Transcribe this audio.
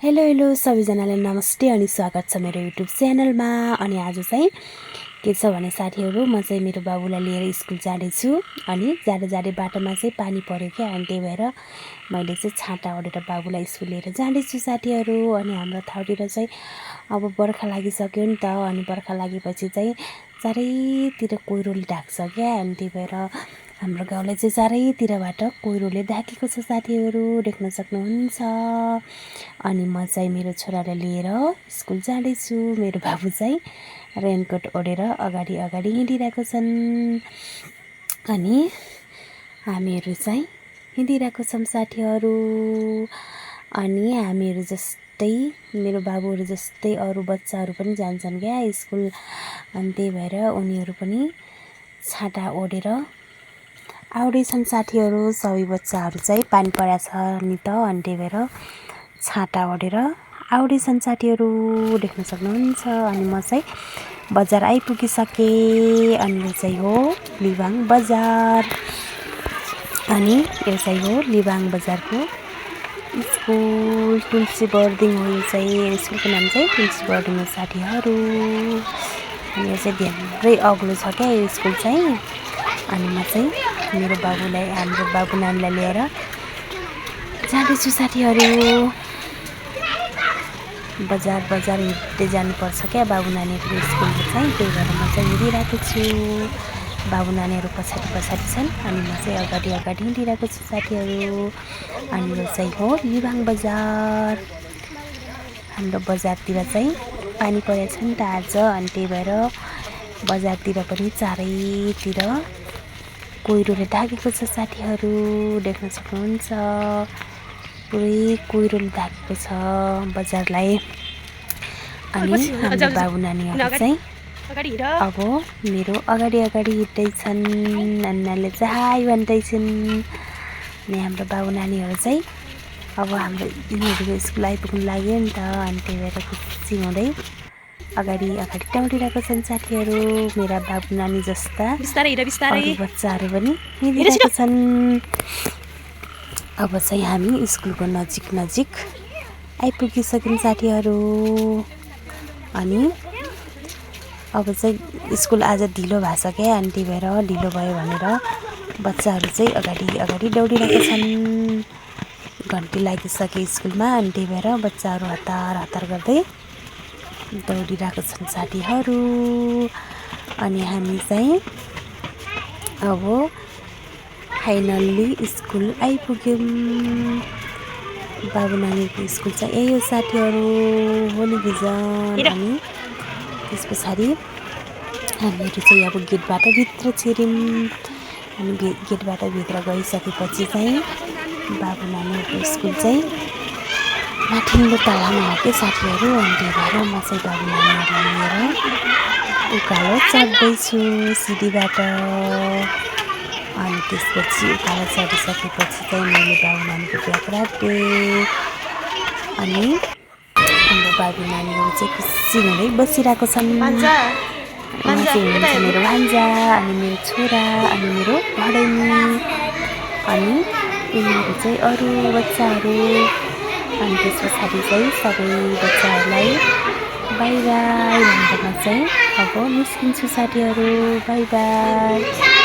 Hello hello सबैजनालाई नमस्ते अनि स्वागत छ मेरो युट्युब च्यानलमा। अनि आज चाहिँ के छ भने साथीहरू, म चाहिँ मेरो बाबुलाई लिएर स्कुल जाँदैछु। अनि जाँदै बाटोमा चाहिँ पानी पर्यो क्या, अनि त्यही भएर मैले चाहिँ छाता ओढेर बाबुलाई स्कुल लिएर जाँदैछु साथीहरू। अनि हाम्रो ठाउँतिर चाहिँ अब बर्खा लागिसक्यो नि त, अनि बर्खा लागेपछि चाहिँ चारैतिर कुहिरोले ढाक्छ क्या, अनि त्यही भएर हाम्रो गाउँलाई चाहिँ चारैतिरबाट कुहिरोले ढाकेको छ साथीहरू, देख्न सक्नुहुन्छ। अनि म चाहिँ मेरो छोरालाई लिएर स्कुल जाँदैछु। मेरो बाबु चाहिँ रेनकोट ओढेर अगाडि हिँडिरहेको छन्। अनि हामीहरू चाहिँ हिँडिरहेको छौँ साथीहरू। अनि हामीहरू जस्तै मेरो बाबुहरू जस्तै अरू बच्चाहरू पनि जान्छन् क्या स्कुल, अनि त्यही भएर उनीहरू पनि छाता ओढेर आउँदैछन् साथीहरू। सबै बच्चाहरू चाहिँ पानी परेको छ नि त, अनि त्यही भएर छाता ओढेर आउँदैछन् साथीहरू, देख्न सक्नुहुन्छ। अनि म चाहिँ बजार आइपुगिसकेँ। अनि यो चाहिँ हो लिबाङ बजार। अनि यो चाहिँ हो लिबाङ बजारको स्कुल, तुलसी बोर्डिङ हो। यो चाहिँ स्कुलको नाम चाहिँ तुलसी बोर्डिङ हो साथीहरू। अनि यो चाहिँ धेरै अग्लो छ क्या यो स्कुल चाहिँ। अनि म चाहिँ मेरो बाबुलाई, हाम्रो बाबु नानीलाई लिएर जाँदैछु साथीहरू। बजार हिँड्दै जानुपर्छ क्या बाबु नानीहरूको स्कुलमा चाहिँ, त्यही भएर म चाहिँ हिँडिरहेको छु। बाबु नानीहरू पछाडि छन्, अनि म चाहिँ अगाडि हिँडिरहेको छु साथीहरू। अनि यो चाहिँ हो लिबाङ बजार। हाम्रो बजारतिर चाहिँ पानी परेको छ नि त आज, अनि त्यही भएर बजारतिर पनि चारैतिर कुहिरोले ढाकेको छ साथीहरू, देख्न सक्नुहुन्छ। पुरै कुहिरोले ढाकेको छ बजारलाई। अनि हाम्रो बाबु नानीहरू चाहिँ अब मेरो अगाडि हिँड्दैछन्, नानीले चाहिँ हाई भन्दैछन्। अनि हाम्रो बाबु नानीहरू चाहिँ अब हाम्रो यिनीहरूको स्कुल आइपुग्नु लाग्यो नि त, अनि त्यही भएर खुसी हुँदै अगाडि दौडिरहेको छन् साथीहरू। मेरा बाबु नानी जस्ता अरू बच्चाहरू पनि हिँडिरहेको छन्। अब चाहिँ हामी स्कुलको नजिक आइपुगिसक्यौँ साथीहरू। अनि अब चाहिँ स्कुल आज ढिलो भएको छ क्या, अनि त्यही भएर ढिलो भयो भनेर बच्चाहरू चाहिँ अगाडि दौडिरहेको छन्। घन्टी लागिसक्यो स्कुलमा, अनि त्यही भएर बच्चाहरू हतार गर्दै दौडिरहेको छन् साथीहरू। अनि हामी चाहिँ अब फाइनल्ली स्कुल आइपुग्यौँ। बाबु नानीको स्कुल चाहिँ यही हो साथीहरू, होली भिजन। अनि त्यस पछाडि हामीहरू चाहिँ अब गेटबाट भित्र छिर्यौँ। अनि गेटबाट भित्र गइसकेपछि चाहिँ बाबु नानीहरूको स्कुल चाहिँ माथिल्लो तलामा हो कि साथीहरू, अनि त्यही भएर म चाहिँ बाबु नानीहरूलाई लिएर उकालो चढ्दैछु सिडीबाट। अनि त्यसपछि उकालो चढिसकेपछि चाहिँ मैले बाबु नानीको ब्याग राखेँ। अनि हाम्रो बाबु नानीहरू चाहिँ खुसी हुँदै बसिरहेको छन्। उहाँ चाहिँ हुनुहुन्छ मेरो भान्जा, अनि मेरो छोरा, अनि मेरो भदैनी, अनि यिनीहरू चाहिँ अरू बच्चाहरू। अनि त्यस पछाडि चाहिँ सबै बच्चाहरूलाई बाई बाई भनेर म चाहिँ अब निस्किन्छु साथीहरू। By by.